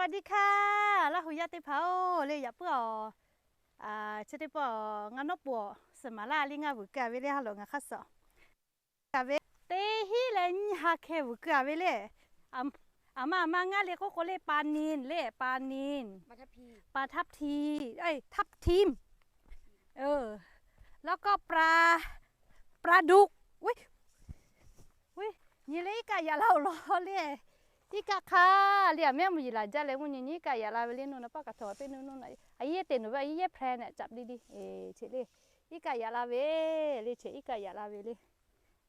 Deˇ hkaˇ, Laˇ hu yaˇ teˇ hpaˍ-oˬ, le yaꞈ puiˉ-aˬ. Chi teˇ pawˆ ngaˇ nawˉ po suhˍ maˍ laˇ le ngaˇ vuiˬ keu-a ve le ha loꞈ ngaˬ hk'aˇ suh. Kaꞈ ve teˇ hinˉ leh nyiˇ ha hkeh vuiˬ keu-a ve le. Aˬ ma aˬ ma ngaˇ le k'oˆ k'o le ปลานิล le ปลานิล, ปลาทับทิม, แล้วก็ปลา ปลาดุก Nyi le iˉ kaˆ yaꞈ la-oˬ law le. Iˉ kaˆ hk'a le, aˬ mehˉ mvuhˇ yeˬ laˬ jaˇ leh mvuhˇ nyi nyi iˉ kaˆ yaꞈ la ve le. Nuˇ na paˆ kaꞈ htawnˍ peˇ nuˇ nuˇ na a yehˇ te nuˬ ve a yehˇ yehˇ hpehꞈ neh caꞈ diˇ diˇ. Chi le iˉ kaˆ yaꞈ la ve le, chi iˉ kaˆ yaꞈ la ve le.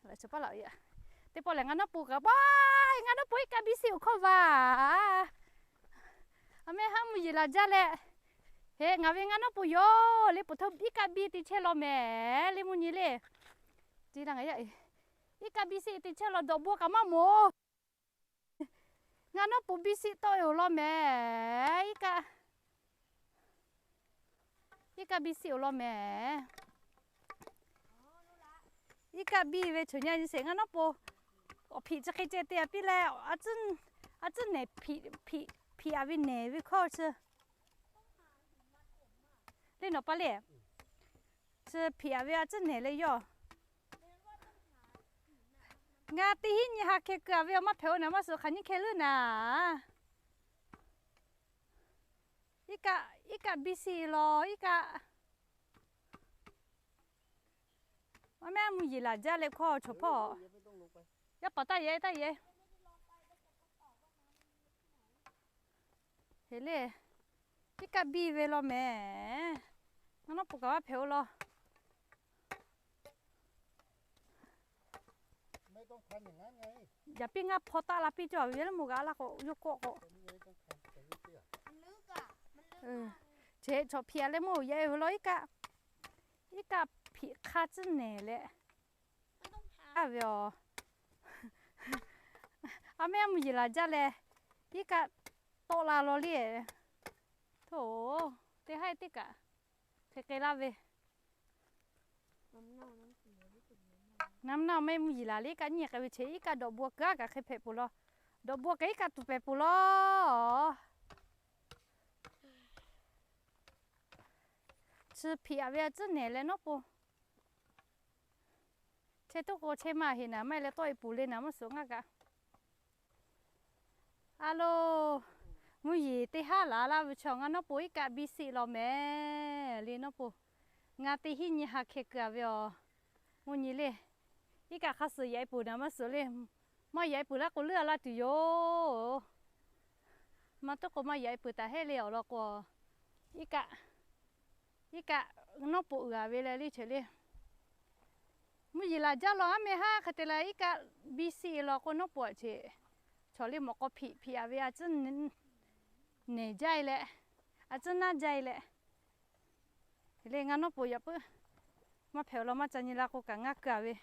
Teˇ pawˆ lehˬ ngaˇ nawˉ po kaꞈ pa, ngaˇ nawˉ po iˉ kaˆ biˇ siˆ-oˬ hkawˇ va. Aˬ mehˉ haˉ mvuhˇ yeˬ laˬ jaˇ leh, heꞈ ngaˬ ve ngaˇ nawˉ po yoˬ le, poˬ htaˇ iˉ kaˆ biˇ te chehˇ law mehˍ le mvuhˇ nyi le. Iˉ kaˆ biˇ siˆ te chehˇ law dawꞈ bon kaꞈ maˇ moˍ. Ngaˇ nawˉ po biˇ siˆ tawˆ-e-oˬ law mehˍ. Iˉ kaˆ biˇ siˆ-oˬ law mehˍ. Iˉ kaˆ biˇ ve chawˬ nyi sheˍ ngaˇ nawˉ po awˬ hpiꞈ chi hk'e ceh te-a piˇ leh, a tcuhˉ nehˬ hpiꞈ-a ve nehˬ ve hkawˇ chi le nawˬ pa le. Chi hpiꞈ-a ve a tcuhˉ nehˬ leh yawˇ. Ngaˇ teˇ hinˉ nyi ha hkeh keu-a ve awˬ maˇ hpehꞈ-o naˍ maˇ suhˍ hk'aˬ nyiˇ hkeh leuˉ naˍ. Iˉ kaˆ biˇ siˆ law iˉ kaˆ. Aˬ mehˉ mvuhˇ yeˬ laˬ jaˇ leh hkawˇ chaw hpawˇ. Yaˇ paˍ taˇ yehˬ taˇ yehˬ. Heˍ le, iˉ kaˆ biˇ ve law mehˍ. Ngaˇ nawˉ po kaꞈ maˇ hpehꞈ-o law. Yaꞈ piˇ ngaˇ hpaw taˆ la piˇ cawˬ ve le, moˬ g'a laˇ k'o yawˇ kawˆ k'o. Cheˬ chaw hpiꞈ-a leh mawˇ yaꞈ-e ve law iˉ kaˆ. Iˉ kaˆ hpiꞈ hk'aˇ tcuhˉ nehˬ leh. A ve-aˬ, aˬ mehˉ mvuhˇ yeˬ laˬ jaˇ leh, iˉ kaˆ tawˆ la law le. Hto, teˇ haˉ teˇ kaꞈ hk'e k'ai laˇ ve. Naˉ naˉ mehˉ mvuhˇ yeˬ laˬ le iˉ kaˆ nyiˇ k'ai ve cheˬ iˉ kaˆ dawꞈ bon keu-a kaꞈ hk'e hpehꞈ peuˬ law. Dawꞈ bon kaꞈ iˉ kaˆ tuˬ pehˍ peuˬ law. Chi hpiꞈ-a ve a tcuhˉ nehˬ leh nawˉ po. Chehˇ tuˉ k'o chehˇ maˇ heˆ naˍ, maˇ heˆ leh tawˆ-e puˬ le naˍ maˇ suhˍ ngaˇ kaꞈ. A lo, mvuhˇ yeˬ teˇ haˉ laˬ laˇ ve chaw ngaˇ nawˉ po iˉ kaˆ biˇ siˆ law mehˍ le nawˉ po. Ngaˇ teˇ hinˉ nyi ha hkeh keu-a ve-aˬ. Mvuhˇ nyi le, iˉ kaˆ hk'a suhˍ yaꞈ-e puˬ naˍ maˇ suhˍ le. Maˇ yaꞈ-e puˬ laˇ k'o leuˉ-a laˇ tuˬ yoˬ. Maˇ tuˉ k'o maˇ yaꞈ-e puˬ taˍ heˆ le awˬ lawn k'o. Iˉ kaˆ, iˉ kaˆ nawˉ po uiˍ-a ve leh le cheˬ le. Mvuhˇ yeˬ laˬ jaˇ law aˉ meh haˉ hk'e te leh iˉ kaˆ biˇ siˆ law k'o nawˉ po-a cheˬ. Chaw le mawꞈ k'aw hpiꞈ hpiꞈ-a ve a tcuhˉ nehˬ jaˇ-e leh, a tcuhˉ naˉ jaˇ-e leh. Le ngaˇ nawˉ po yaꞈ puiˉ maˇ hpehꞈ-o law maˇ ca nyi la k'o kaꞈ ngaˇ keu-a ve.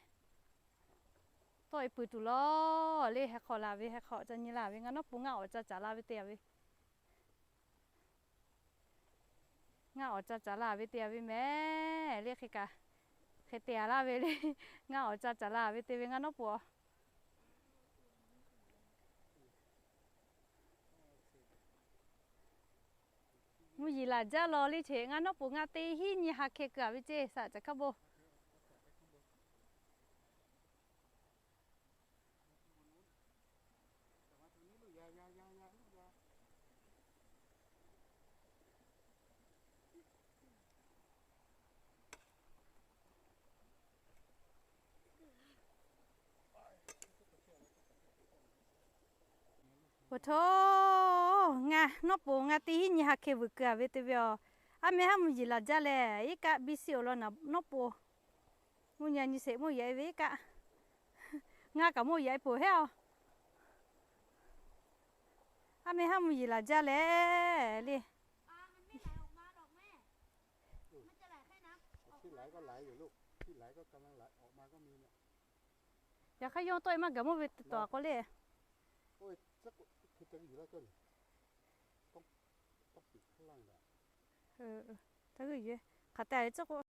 Tawˆ-e puˬ tuˬ law le heh hk'awꞈ la ve heh hk'awꞈ ca nyi la ve ngaˇ nawˉ po ngaˇ awˬ ca caˍ la ve te-a ve. Ngaˇ awˬ ca caˍ la ve te-a ve mehˍ le hk'e kaꞈ. Hk'e te-a laˇ ve le. Ngaˇ awˬ ca caˍ la ve te ve ngaˇ nawˉ po. Mvuhˇ yeˬ laˬ jaˇ law le cheˬ ngaˇ nawˉ po ngaˇ teˇ hinˉ nyi ha hkeh keu-a ve ceˇ saˍ caˍ hkaˇ bon. Awˬ htoꞈ, ngaˇ nawˉ po ngaˇ teˇ hinˉ nyi ha hkeh vuiˬ keu-a ve te ve-aˬ. Aˉ meh haˉ mvuhˇ yeˬ laˬ jaˇ leh iˉ kaˆ biˇ siˆ-oˬ law nawˉ po. Mvuhˇ nyi nyi sheˍ mawˇ yaꞈ-e ve iˉ kaˆ. Ngaˇ kaꞈ mawˇ yaꞈ-e poˬ heˆ-aˬ. Aˉ meh haˉ mvuhˇ yeˬ laˬ jaˇ leh le. Yaꞈ hk'aˇ yawˇ tawˆ-e maˇ gaˬ mawˇ ve tawˍ k'o le. Hk'aˬ te-a ve ceˇ k'o.